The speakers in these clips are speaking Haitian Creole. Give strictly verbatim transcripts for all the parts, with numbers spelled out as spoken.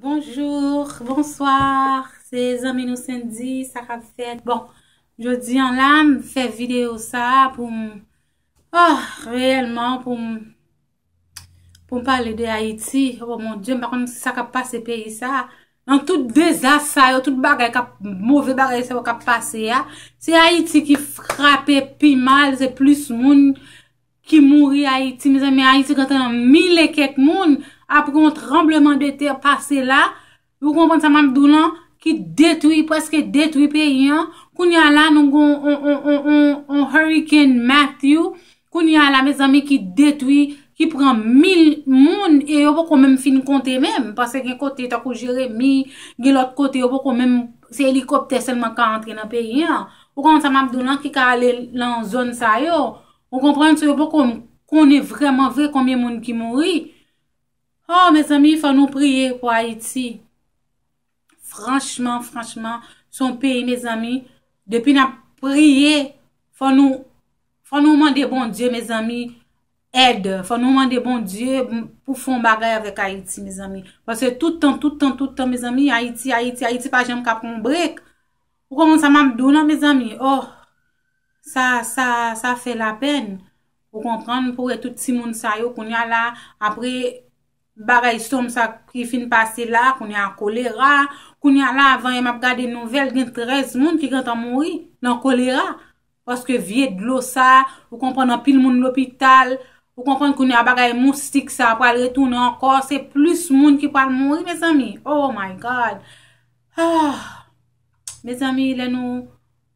Bonjou, bonswa, se zanmi nou Sendy, sa k ap fèt? Bon, jodi an la, m fè videyo sa a pou m, oh, reyèlman pou m, pou m pale de Ayiti. Oh mon Dieu, m pa konn sa k ap pase peyi sa a. Nan tout dezas sa yo, tout bagay k ap, move bagay sa yo k ap pase a, se Ayiti ki frape pi mal, se plis moun ki mouri Ayiti. Mezanmi, Ayiti gentan nan mil e kèk moun. Apre yon tranbleman de tè pase la, ou konprann sa m ap di w lan, ki detwi, prèske detwi peyi an. Kounye a la, nou gon on, on, on, on, on Hurricane Matthew. Kounye a la, mezanmi, ki detwi, ki pran mil moun, e yo poko menm fin konte menm. Paske gen kote, tankou Jeremi, gen lòt kote, yo poko menm, se elikoptè sèlman ka antre nan peyi an. Ou konprann sa m ap di w lan, ki ka ale nan zòn sa yo. Ou konprann? So, yo poko konnen vrèman vre konbyen moun ki mouri. Oh, mezanmi, fò nou priye pou Ayiti. Franchman, franchman, se yon peyi, mezanmi, depi n ap priye, fò nou, fò nou mande Bondye, mezanmi, èd. Fò nou mande Bondye pou fè yon bagay avèk Ayiti, mezanmi. Paske tout tan, tout tan, tout tan, mezanmi, Ayiti, Ayiti, Ayiti pa janm ka pran yon brek. Ou konprann sa m ap di w lan, mezanmi? Oh, sa, sa, sa fè lapèn. Ou konprann? Pou wè tout timoun sa yo, kounye a la, apre bagay sòm sa ki fin pase la, kounye a kolera, kounye a la, avan yè m ap gade nouvèl, gen trèz moun ki gentan mouri nan kolera. Paske vye dlo sa, ou konprann, anpil moun lopital, ou konprann, kounye a bagay moustik sa pral retounen ankò, se plis moun ki pral mouri, mezanmi. Oh my God. Ah, mezanmi, lè nou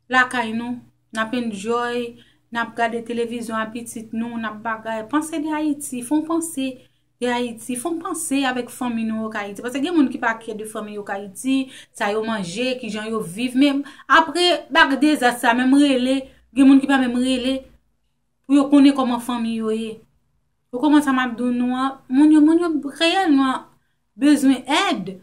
lakay nou, n ap enjoy, n ap gade televizyon a pitit nou, n ap bagay. Panse de Ayiti, fè yon panse de Ayiti, fè yon panse avèk fanmi nou yo k Ayiti. Paske gen moun ki pa kyè de fanmi yo k Ayiti, sa yo manje, kijan yo viv. Men apre bak dezas sa, menm rele, gen moun ki pa menm rele pou yo konnen kòman fanmi yo ye. Ou konprann sa m ap di w nou an? Moun yo, moun yo reyèlman bezwen èd.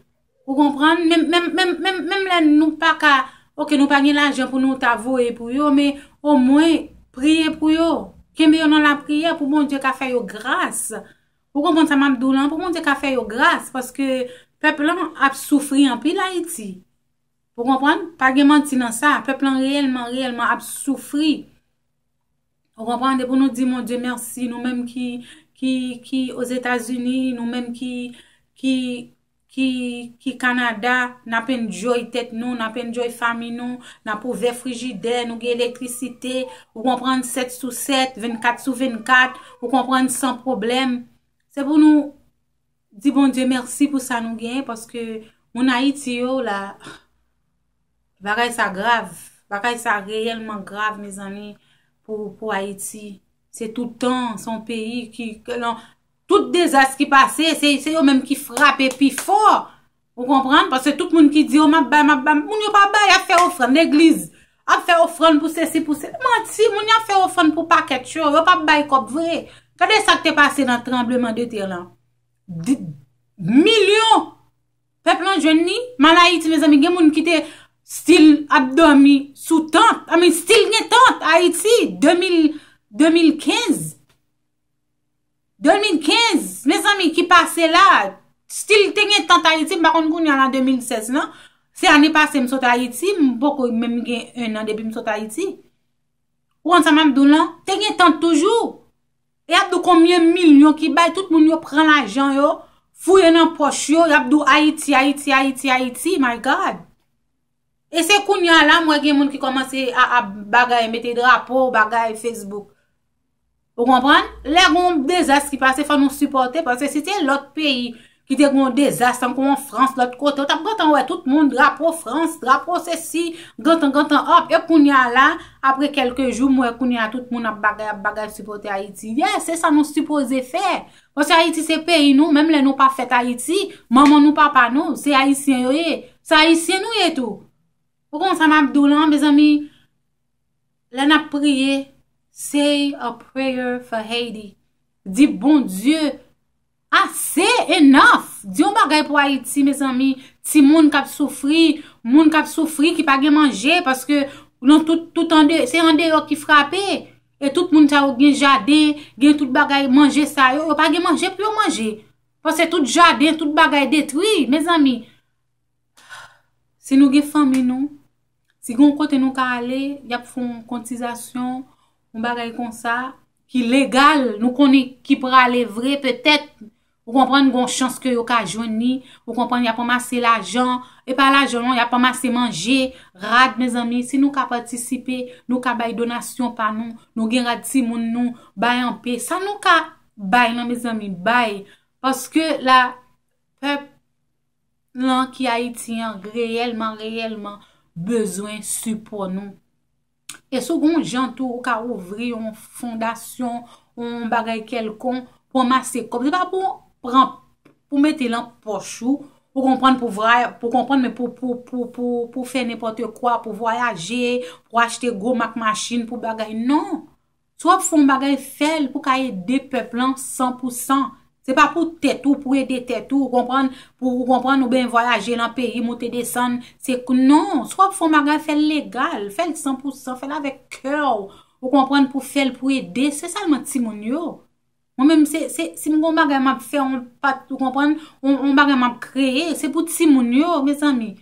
Ou konprann? Menm, menm, menm, menm, menm lè nou pa ka, oke, nou pa gen lajan pou nou ta voye pou yo, men omwen, priye pou yo. Kenbe yo nan lapriyè pou Bondye ka fè yo gras. Ou konprann sa m ap di w lan? Pou Bondye ka fè yo gras, paske pèp lan ap soufri anpil Ayiti. Ou konprann? Pa gen manti nan sa. Pèp lan reyèlman, reyèlman ap soufri. Ou konprann? E pou nou di Bondye mèsi, nou menm ki, ki, ki Ozetazini, nou menm ki, ki, ki, ki Kanada, n ap enjoy tèt nou, n ap enjoy fanmi nou, n ap ouvè frijidè, nou gen elektrisite, ou konprann, sèt sou sèt, vennkat sou vennkat, ou konprann, san pwoblèm. Se pou nou di Bondye mèsi pou sa nou genyen, paske moun Ayiti yo la, bagay sa grav. Bagay sa reyèlman grav, mezanmi, pou, pou Ayiti. Se tout tan, se yon peyi ki, ke nan tout dezas ki pase, se, se yo menm ki frape pi fò. Ou konprann? Paske tout moun ki di, "Oh, m ap bay, m ap bay," moun yo pa bay, y ap fè ofrann legliz. Ap fè ofrann pou sesi, pou se. Manti, moun yo ap fè ofrann pou pakèt yo. Yo p ap bay kòb vre. Gade sa k te pase nan tranbleman de tè lan. Di, milyon pèp lan jwenn li. Mal Ayiti, mezanmi, gen moun ki te still ap dòmi sou tant. I mean, still gen tant Ayiti, de mil, de mil kenz. De mil kenz, mezanmi, ki pase la, still te gen tant Ayiti, m pa konn kounye a la de mil sèz lan. Se ane pase m sot Ayiti, m poko menm gen en an depi m sot Ayiti. Ou konn sa m ap di w lan? Te gen tant toujou. E y ap di w konbyen milyon ki bay, tout moun yo pran lajan yo, fouye nan pòch yo, y ap di w Ayiti, Ayiti, Ayiti, Ayiti, my God. E se kounye a la, m wè gen moun ki kòmanse a, a bagay, mete drapo, bagay Facebook. Ou konprann? Lè gon dezas ki pase, fò nou sipòte, paske si te lòt peyi ki te gon dezas, tankou an Frans, lòt kote, ou t ap gentan wè tout moun, drapo Frans, drapo sesi, gentan, gentan, hòp. E kounye a la, apre kèlke jou, m wè kounye a tout moun ap bagay, ap bagay, sipòte Ayiti. Yes, se sa nou sipoze fè. Paske Ayiti se peyi nou, menm lè nou pa fèt Ayiti, manman nou, papa nou, se Ayisyen yo ye. Se Ayisyen nou ye tou. Ou konn sa m ap di w lan, mezanmi? Lè n ap priye, say a prayer for Haiti. Di Bondye, ase, enough. Di yon bagay pou Ayiti, mezanmi. Timoun k ap soufri, moun k ap soufri, ki pa gen manje, paske nan tout, tout ande, se andeyò ki frape. E tout moun sa yo gen jaden, gen tout bagay manje sa yo, yo pa gen manje pou yo manje. Paske tout jaden, tout bagay detwi, mezanmi. Si nou gen fanmi nou, si gen yon kote nou ka ale, y ap fè yon kotizasyon, yon bagay konsa, ki legal, nou konnen ki prale vre, petèt, ou konprann, gen yon chans ke yo ka jwenn li, ou konprann, y ap ranmase lajan, e pa lajan non, y ap ranmase manje, rad, mezanmi, si nou ka patisipe, nou ka bay donasyon pa nou, nou gen rad timoun nou, bay anpe, sa nou ka bay lan, mezanmi, bay, paske la, pèp lan ki Ayiti an reyèlman, reyèlman bezwen sipò nou. E si w gen yon jan tou, ou ka ouvri yon fondasyon, yon bagay kèlkonk, pou ranmase kòb. Se pa pou pran, pou mete lan pòch ou, ou konprann, pou vwaya-, pou konprann, men pou, pou, pou, pou, pou fè nenpòt kwa, pou vwayaje, pou achte gwo mak machin, pou bagay. Non. Si w ap fè yon bagay, fè l pou ka ede pèp lan san pou san. Se pa pou tèt ou, pou ede tèt ou, ou konprann, pou ou konprann, oubyen vwayaje lan peyi, moute desann. Se k-, non, si w ap fè yon bagay, fè l legal, fè l san pou san, fè l avèk kè w, ou konprann, pou fè l pou ede, se sèlman timoun yo. Mwen menm, se, se, si m gen yon bagay m ap fè, yon pat, ou konprann, yon, yon bagay m ap kreye, se pou timoun yo, mezanmi.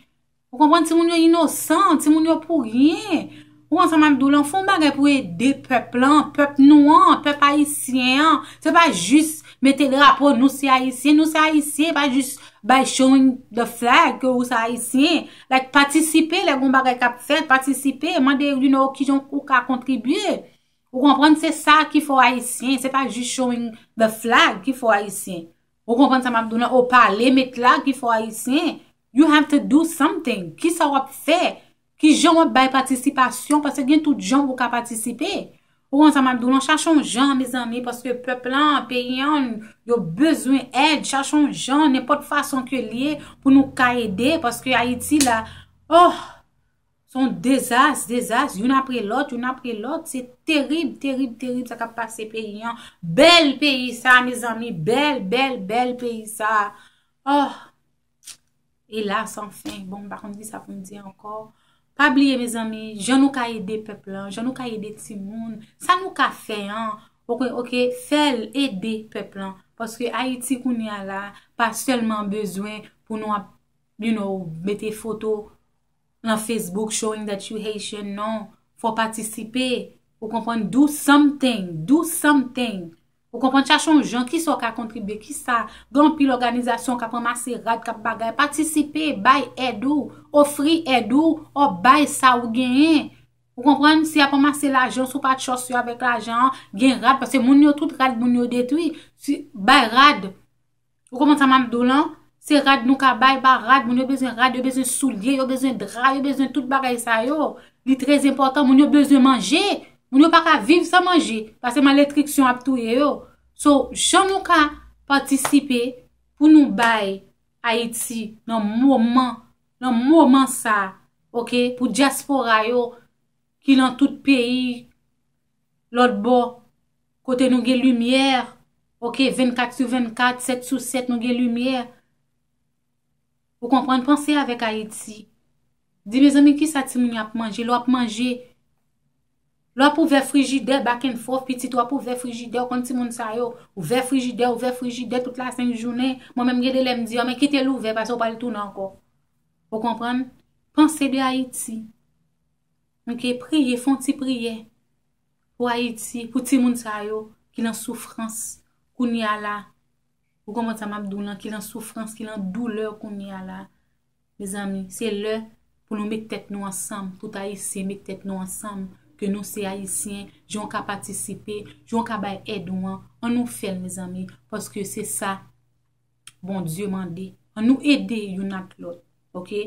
Ou konprann? Timoun yo inosan, timoun yo pou ryen. Ou konn sa m ap di w lan, fè yon bagay pou ede pèp lan, pèp nou an, pèp ayisyen an. Se pa jis mete drapo nou se ayisyen, nou se ayisyen, pa jis bay showing the flag ke ou se ayisyen. Like, patisipe, lè gen yon bagay k ap fèt, patisipe, mande, you know, kijan ou ka kontribye. Ou konprann? Se sa ki fè w ayisyen, se pa jis showing the flag ki fè w ayisyen. Ou konprann sa m ap di w lan? Ou pale, met la ki fè w ayisyen. You have to do something. Kisa w ap fè? Kijan w ap bay patisipasyon? Paske gen tout jan pou w ka patisipe. Ou konn sa m ap di w lan? Chache yon jan, mezanmi, paske pèp lan, peyi an, yo bezwen èd. Chache yon jan, nenpòt fason ke l ye, pou nou ka ede, paske Ayiti la, oh, se yon dezas, dezas, youn apre lòt, youn apre lòt. Se terib, terib, terib sa k ap pase peyi an. Bèl peyi sa, mezanmi, bèl, bèl, bèl peyi sa. Oh, elas, anfen, bon, m pa konn kisa pou m di ankò. Pa bliye, mezanmi, jan nou ka ede pèp lan, jan nou ka ede timoun, sa nou ka fè an, oke, oke, fè l ede pèp lan. Paske Ayiti kounye a la, pa sèlman bezwen pou nou ap, you know, mete foto lan Facebook showing that you Haitian, non. Fò w patisipe. Ou konprann? Do something. Do something. Ou konprann? Chache yon jan, kisa w ka kontribye, kisa, gen anpil òganizasyon k ap ranmase rad, k ap bagay. Patisipe, bay èd ou, ofri èd ou, ou bay sa ou genyen. Ou konprann? Si y ap ranmase lajan, si w pa trust yo avèk lajan an, gen rad, paske moun yo, tout rad moun yo detwi. Si, bay rad. Ou konprann sa m ap di w lan? Se rad nou ka bay, ba rad, moun yo bezwen rad, yo bezwen soulye, yo bezwen dra, yo bezwen tout bagay sa yo. Li trè enpòtan, moun yo bezwen manje. Moun yo pa ka viv san manje, paske malnitriksyon ap touye yo. So, jan nou ka patisipe pou nou bay Ayiti nan moman, nan moman sa, oke, pou dyaspora yo, ki lan tout peyi, lòt bò, kote nou gen limyè, oke, vennkat sou vennkat, sèt sou sèt, nou gen limyè. Ou konprann? Panse avèk Ayiti. Di, mezanmi, kisa timoun yo ap manje? Lè w ap manje, lè w ap ouvè frijidè, back and forth, pitit ou ap ouvè frijidè, ou konn timoun sa yo, ouvè frijidè, ouvè frijidè tout la senk jounen. Mwen menm, gen de lè m di, "An, men kite l ouvè, paske w pral tounen ankò." Ou konprann? Panse de Ayiti. Oke, priye, fè yon ti priyè pou Ayiti, pou timoun sa yo ki lan soufrans kounye a la. Ou konprann sa m ap di w lan, ki lan soufrans, ki lan doulè kounye a la. Mezanmi, se lè pou nou met tèt nou ansanm, tout Ayisyen met tèt nou ansanm, ke nou se Ayisyen, jan w ka patisipe, jan w ka bay èd ou an, ann nou fè l, mezanmi, paske se sa Bondye mande. Ann nou ede youn ak lòt, oke?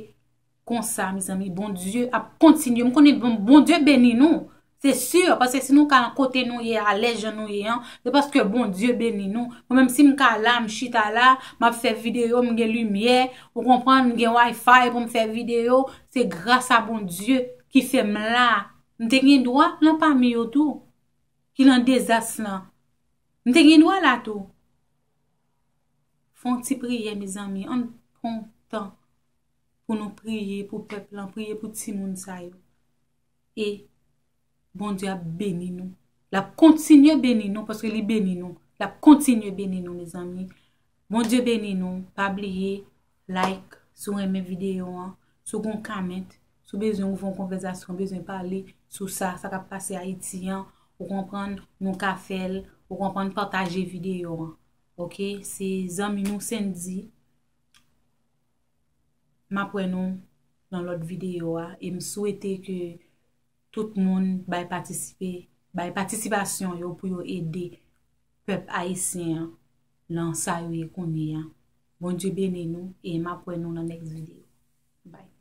Konsa, mezanmi, Bondye ap kontinye. M konnen Bon-, Bondye beni nou. Se si, paske si nou ka kote nou ye, alèz jan nou ye an, se paske Bondye beni nou. Mwen menm, si m ka la, m chita la, m ap fè videyo, m gen limyè, ou konprann, m gen Wi-Fi pou m fè videyo, se gras a Bondye ki fè m la. M te gen dwa lan pami yo tou, ki lan dezas lan. M te gen dwa la tou. Fè yon ti priyè, mezanmi. Ann pran tan pou nou priye pou pèp lan, priye pou timoun sa yo. E Bondye ap beni nou. L ap kontinye beni nou, paske li beni nou. L ap kontinye beni nou, mezanmi. Bondye beni nou. Pa bliye like, si w renmen videyo an, si w gon comment, si w bezwen ouvri yon konvèsasyon, bezwen pale sou sa, sa k ap pase Ayiti an, ou konprann, nou ka fè l, ou konprann, pataje videyo an. Ok, se zanmi nou Sendy. M ap wè nou nan lòt videyo a e m swete ke tout moun bay patisipe, bay patisipasyon yo pou yo ede pèp ayisyen an nan sa yo ye kounye a. Bondye beni nou e m ap wè nou nan next videyo. Bye.